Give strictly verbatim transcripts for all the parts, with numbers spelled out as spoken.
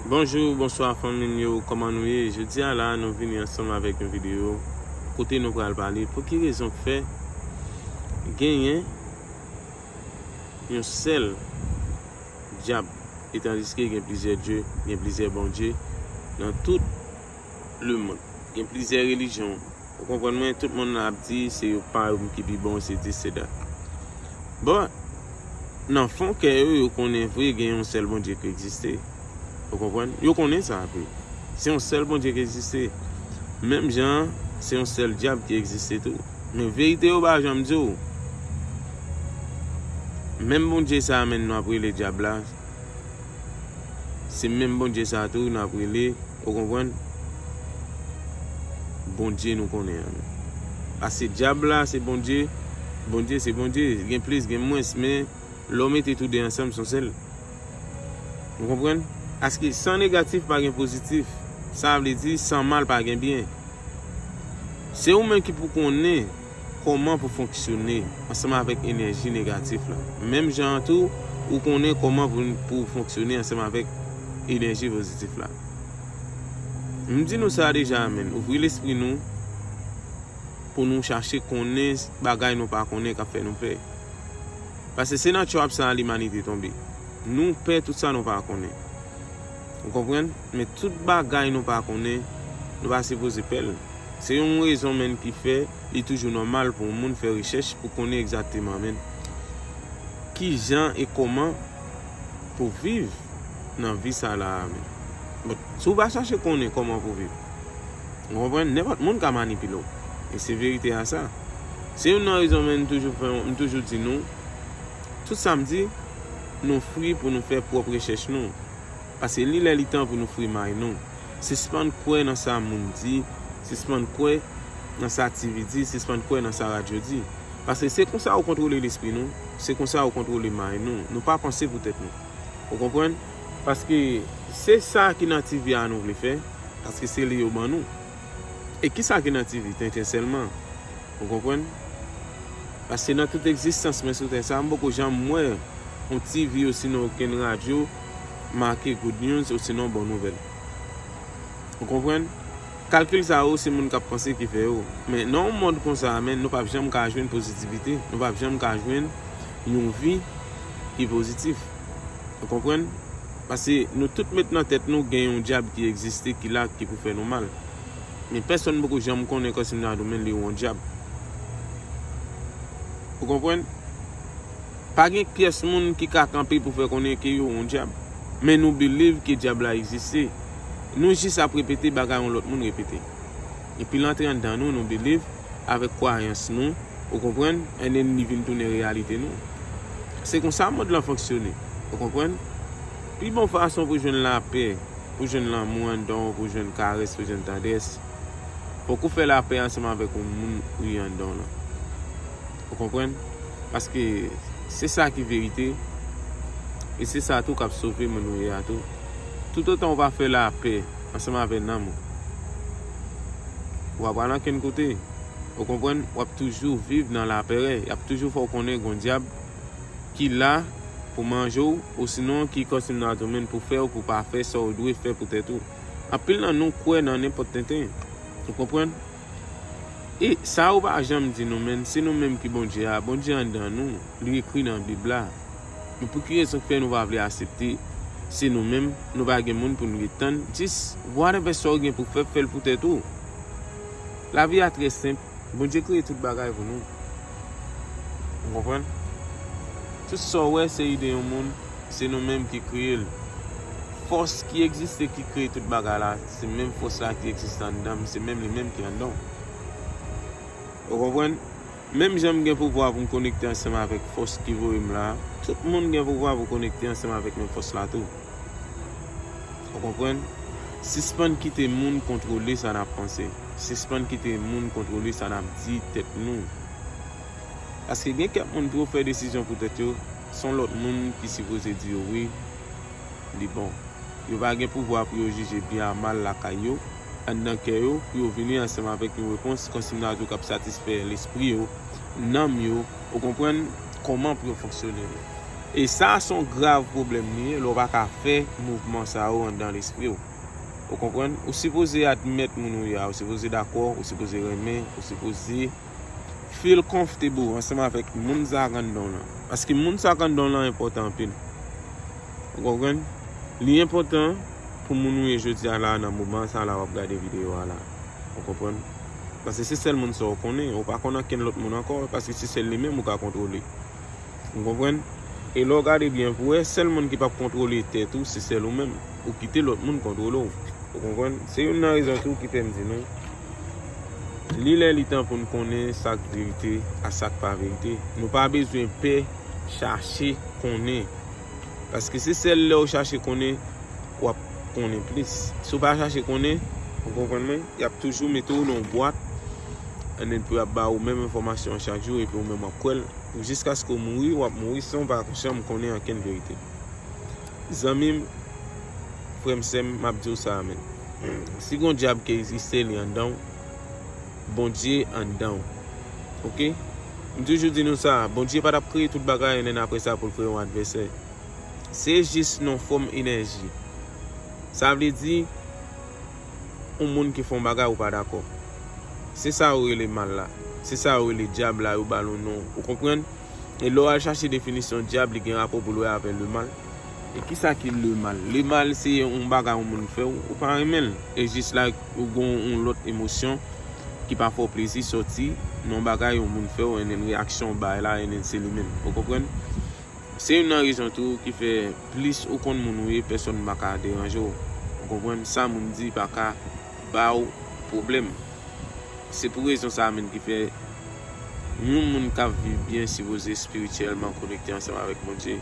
Bonjou, bonswa fanmi m yo, kòman nou ye? Jodi a la, nou vini ansanm avèk yon videyo kote nou pral pale pou ki rezon k fè genyen yon sèl dyab, etandiske gen plizyè dye, gen plizyè bondye nan tout lemonn, gen plizyè relijyon. Ou konprann mwen? Tout moun ap di se yo pa yo ki pi bon, se dis, se dat. Bon, nan fon kè yo, yo konnen vre gen yon sèl Bondye ki egziste. Ou konprann? Yo konnen sa vre. Se yon sèl Bondye ki egziste. Menm jan, se yon sèl dyab ki egziste tou. Men verite yo pa janm di w. Menm Bondye sa a menm nou ap rele dyab la, se menm Bondye sa a tou nou ap rele, ou konprann? Bondye nou konnen an. Paske dyab la se Bondye, Bondye se Bondye. Gen plis, gen mwens, men lè w mete tou de ansanm, se yon sèl. Ou konprann? Paske san negatif pa gen pozitif. Sa vle di, san mal pa gen byen. Se ou menm ki pou konnen kòman pou fonksyone ansanm avèk enèji negatif la. Menm jan an tou, ou konnen kòman pou, pou fonksyone ansanm avèk enèji pozitif la. M di nou sa deja, men ouvri lespri nou pou nou chache konnen bagay nou pa konnen k ap fè nou pè. Paske se nan trap sa a limanite tonbe. Nou pè tout sa nou pa konnen. Ou konprann? Men tout bagay nou pa konnen, nou pa sipoze pè l. Se yon rezon menm ki fè li toujou nòmal pou yon moun fè rechèch pou konnen egzakteman menm kijan e kòman pou viv nan vi sa la a menm. Bon, si w pa chache konnen kòman pou viv, ou konprann, nenpòt moun ka manipile w. E se verite a sa. Se youn nan rezon menm m toujou fè, m toujou di nou, tout samdi, nou fri pou nou fè pwòp rechèch nou. Paske li lè li tan pou nou fri may nou. Sispann kwè nan sa moun di, sispann kwè nan sa T V di, sispann kwè nan sa radyo di. Paske se konsa ou kontwole lespri nou, se konsa ou kontwole may nou. Nou pa panse pou tèt nou. Ou konprann? Paske se sa ki nan T V a nou vle fè, paske se li yo ban nou. E kisa ki nan T V? Tenten sèlman. Ou konprann? Paske nan tout egzistans mwen sou tè sa, m poko janm wè yon T V osinon okenn radyo make good news osinon bon nouvèl. Ou konprann? Kalkil sa yo, se moun k ap panse ki fè yo. Men nan yon mond konsa, men nou p ap janm ka jwenn pozitivite, nou p ap janm ka jwenn yon vi ki pozitif. Ou konprann? Paske nou tout met nan tèt nou gen yon dyab ki egziste, ki la, ki pou fè nou mal. Men pèsonn poko janm konnen kòm si m ta di w men li yon dyab. Ou konprann? Pa gen pyès moun ki ka kanpe pou fè konnen ke yo yon dyab. Men nou believe ke dyab la egziste. Nou jis ap repete bagay yon lòt moun repete. Epi l antre anndan nou, nou believe avèk kwayans nou, ou konprann, and then li vin tounen reyalite nou. Se konsa mond lan fonksyone, ou konprann? Pi bon fason pou jwenn lapè, pou jwenn lanmou anndan w, pou jwenn karès, pou jwenn tandrès, fòk ou fè lapè ansanm avèk yon moun ou ye anndan w lan. Ou konprann? Paske se sa ki verite, e se sa tou k ap sove moun ou ye a tou. Toutotan ou pa fè lapè ansanm avèk nanm ou, ou pa pral ankenn kote. Ou konprann? W ap toujou viv nan lapèrè. Y ap toujou fè w konnen gon dyab ki la pou manje w, osinon ki kòm si m ta di w menm pou fè w, pou pa fè sa w dwe fè pou tèt ou. Anpil nan nou kwè nan nenpòt tenten. Ou konprann? E sa yo pa janm di nou, men se nou menm ki Bondye a, Bondye anndan nou, li ekri nan Bib la. Men pou ki rezon k fè nou pa vle aksepte se nou menm, nou pa gen moun pou nou ret tann, jis whatever sa w gen pou fè, fè l pou tèt ou. Lavi a trè senp. Bondye kreye tout bagay pou nou. Ou konprann? Tout sa w wè se ide yon moun, se nou menm ki kreye l. Fòs ki egziste ki kreye tout bagay la, se menm fòs la ki egziste anndan m, se menm li menm ki anndan w. Ou konprann? Menm jan m gen pouvwa pou m konekte ansanm avèk fòs ki voye m la, tout moun gen pouvwa pou konekte ansanm avèk menm fòs la tou. Ou konprann? Sispann kite moun kontwole sa n ap panse. Sispann kite moun kontwole sa n ap di tèt nou. Paske gen kèk moun pou yo fè desizyon pou tèt yo, se yon lòt moun ki sipoze di yo wi, li bon. Yo pa gen pouvwa pou yo jije byen a mal lakay yo, anndan kè yo, pou yo vini ansanm avèk yon repons kòm si m ta di w k ap satisfè lespri yo, nanm yo, ou konprann, kòman pou yo fonksyone menm. E sa se yon grav pwoblèm li ye, lè w pa ka fè mouvman sa yo anndan lespri w. Ou konprann? Ou sipoze admèt moun ou ye a, ou sipoze dakò, ou sipoze renmen, ou sipoze feel comfortable ansanm avèk moun sa k anndan w lan. Paske moun sa k anndan w lan enpòtan anpil. Ou konprann? Li enpòtan pou moun ou ye jodi a la, nan moman sa la w ap gade videyo a la. Ou konprann? Paske se sèl moun sa w konnen, ou pa konn ankenn lòt moun ankò, paske se sèl li menm ou ka kontwole. Ou konprann? E lè w gade byen pou wè, sèl moun ki p ap kontwole tèt ou, se sèl ou menm. Ou kite lòt moun kontwole w. Ou konprann? Se youn nan rezon tou ki fè m di nou, li lè li tan pou n konnen sa k verite a sa k pa verite. Nou pa bezwen pè chache konnen. Paske se sèl lè w chache konnen, w ap konnen plis. Si w pa chache konnen, ou konprann mwen, y ap toujou mete w nan yon bwat, and then pou y ap ba ou menm enfòmasyon an chak jou, epi ou menm w ap kwè l. Jiskaske w mouri, w ap mouri san w pa janm konnen ankenn verite. Zanmi m, frè m, sè m, m ap di w sa, men. Si gon dyab ki egziste, li anndan w, Bondye anndan w. Oke? M toujou di nou sa, Bondye pa t ap kreye tout bagay, and then apre sa pou l kreye yon advèsè. Se jis yon fòm enèji. Sa vle di, yon moun ki fè yon bagay ou pa dakò. Se sa yo rele mal la. Se sa yo rele dyab la, yo ba l yon non. Ou konprann? E lè w al chache definisyon dyab, li gen rapò pou l wè avè lemal. E kisa ki lemal? Lemal se yon bagay yon moun fè w, ou pa renmen l. E jis la, ou gen yon lòt emosyon ki pa fè w plezi sòti nan yon bagay yon moun fè w, and then reyaksyon w bay la, and then se li menm. Ou konprann? Se youn nan rezon tou ki fè plis ou konn moun ou ye, pèsonn pa ka deranje w. Ou konprann? Sa moun di pa ka ba w pwoblèm. Se pou rezon sa a menm ki fè yon moun k ap viv byen sipoze espirityèlman konekte ansanm avèk Bondye.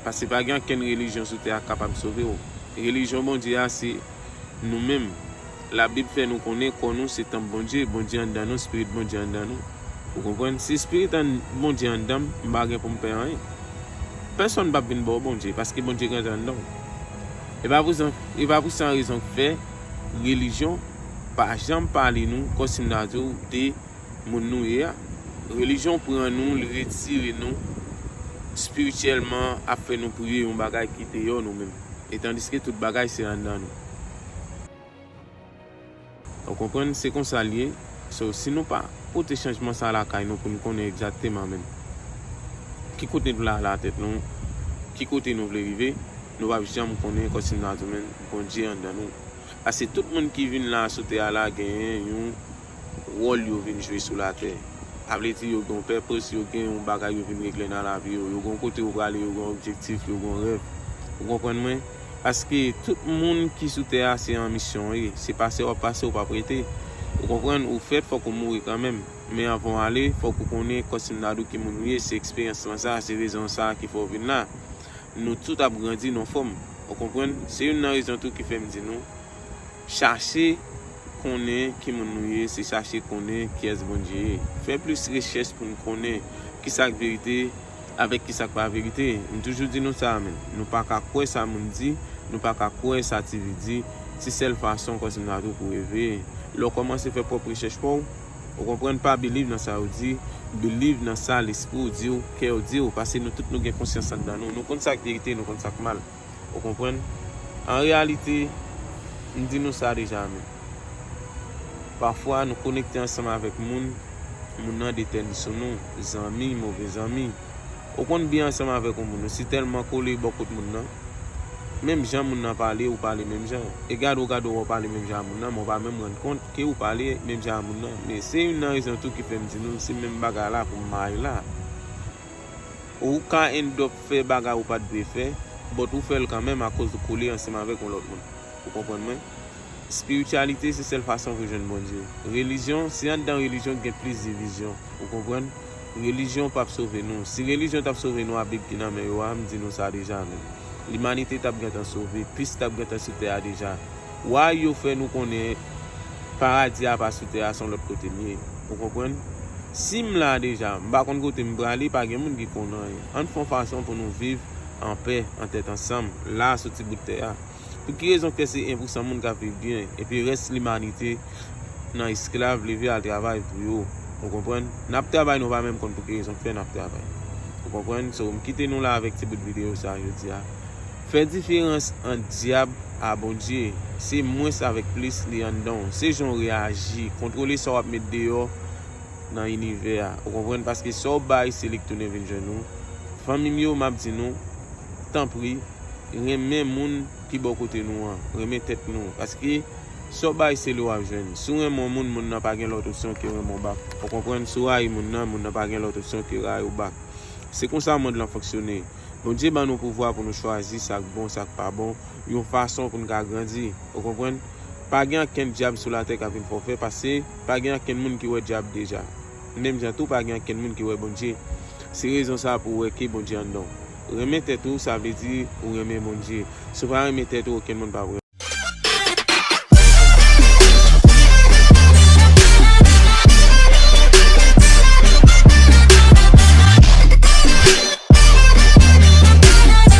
Paske pa gen ankenn relijyon sou tè a k kapab sove w. Relijyon Bondye a se nou menm. Labib fè nou konnen kò nou se tanp Bondye, Bondye anndan nou, Spirit Bondye anndan nou. Ou konprann? Si Spirit an Bondye anndan m, m pa gen pou m pè anyen. Pèsonn p ap vin ba w Bondye, paske Bondye gentan anndan w. E pa pou sa, e pa pou sa rezon k fè relijyon pa janm pale nou, kòm si m ta di w, de moun nou ye a. Relijyon pran nou, li retire nou espirityèlman, ap fè nou priye yon bagay ki deyò nou menm. E tandiske tout bagay se anndan nou. Ou konprann? Se konsa l ye. So, si nou pa pote chanjman sa lakay nou pou n konnen egzakteman menm ki kote nou la, la tèt nou, ki kote nou vle rive, nou p ap janm konnen kòm si m ta di w menm Bondye anndan nou. Paske tout moun ki vin la sou tè a la genyen yon wòl yo vin jwe sou latè. Sa vle di yo gen yon purpose, yo gen yon bagay yo vin regle nan lavi yo. Yo gen yon kote yo prale, yo gen yon objektif, yo gen yon rèv. Ou konprann mwen? Paske tout moun ki sou tè a se an misyon yo ye. Se pase w ap pase, ou p ap rete. Ou konprann? Ou fèt, fòk ou mouri kanmenm. Men anvan w ale, fòk ou konnen kòm si m ta di w ki moun ou ye, se eksperyans lan sa, se rezon sa ki fè w vin la. Nou tout ap grandi nan fòm. Ou konprann? Se youn nan rezon tou ki fè m di nou, chache konnen ki moun nou ye, se chache konnen kiyès Bondye ye. Fè plis rechèch pou n konnen kisa k verite avèk kisa k pa verite. M toujou di nou sa, men nou pa ka kwè sa moun di, nou pa ka kwè sa T V di. Se sèl fason kòm si m ta di w pou w eveye. Lè w kòmanse fè pwòp rechèch pa w, ou konprann, pa believe nan sa yo di, believe nan sa lespri w di w, kè w di w, paske nou tout nou gen konsyans anndan nou. Nou konn sa k verite, nou konn sa k mal. Ou konprann? An reyalite, m di nou sa deja, men pafwa nou konekte ansanm avèk moun, moun nan detèn sou nou, zanmi, move zanmi. Ou konn byen ansanm avèk yon moun, ou si tèlman kole bò kot moun nan, menm jan moun nan pale, ou pale menm jan. E gade w, gade w, w pale menm jan a moun nan, men w pa menm rann kont ke w pale menm jan a moun nan. Men se youn nan rezon tou ki fè m di nou, se menm bagay la pou m mayi la. Ou ka end up fè bagay ou pa t dwe fè, but ou fè l kanmenm akoz ou kole ansanm avèk yon lòt moun. Ou konprann mwen? Espirityalite se sèl fason pou jwenn Bondye. Relijyon, se anndan relijyon ki gen plis divizyon. Ou konprann? Relijyon p ap sove nou. Si relijyon t ap sove nou a Bib ki nan men yo a, m di nou sa deja, men limanite t ap gentan sove, peace t ap gentan sou tè a deja. Why yo fè nou konnen paradi a pa sou tè a, se yon lòt kote l ye? Ou konprann? Si m la deja, m pa konn kote m prale, pa gen moun ki konn anyen. Ann fè yon fason pou nou viv an pè, an tèt ansanm, la sou ti bout tè a. Pou ki rezon k fè se en pou san moun k ap viv byen, epi rès limanite nan esklav, leve al travay pou yo? Ou konprann? N ap travay, nou pa menm konn pou ki rezon k fè n ap travay. Ou konprann? So, m kite nou la avèk ti bout videyo sa jodi a. Fè diferans ant dyab a Bondye. Se mwens avèk plis li anndan w. Se jan w reyaji. Kontwole sa w ap met deyò nan inivè a. Ou konprann? Paske sa w bay, se li k tounen vin jwenn ou. Fanmi m yo, m ap di nou, tanpri, renmen moun ki bò kote nou an. Renmen tèt nou. Paske sa w bay, se li w ap jwenn. Si w renmen yon moun, moun nan pa gen lòt opsyon ke renmen w bak. Ou konprann? Si w rayi moun nan, moun nan pa gen lòt opsyon ke rayi w bak. Se konsa mond lan fonksyone. Bondye ban nou pouvwa pou nou chwazi sa k bon, sa k pa bon, yon fason pou n ka grandi. Ou konprann? Pa gen ankenn dyab sou latè k ap vin fè w fè, paske pa gen ankenn moun ki wè dyab deja. Menm jan tou, pa gen ankenn moun ki wè Bondye. Se rezon sa pou w wè ke Bondye anndan w. Renmen tèt ou, sa vle di ou renmen Bondye. Si w pa renmen tèt ou, okenn moun p ap renmen w.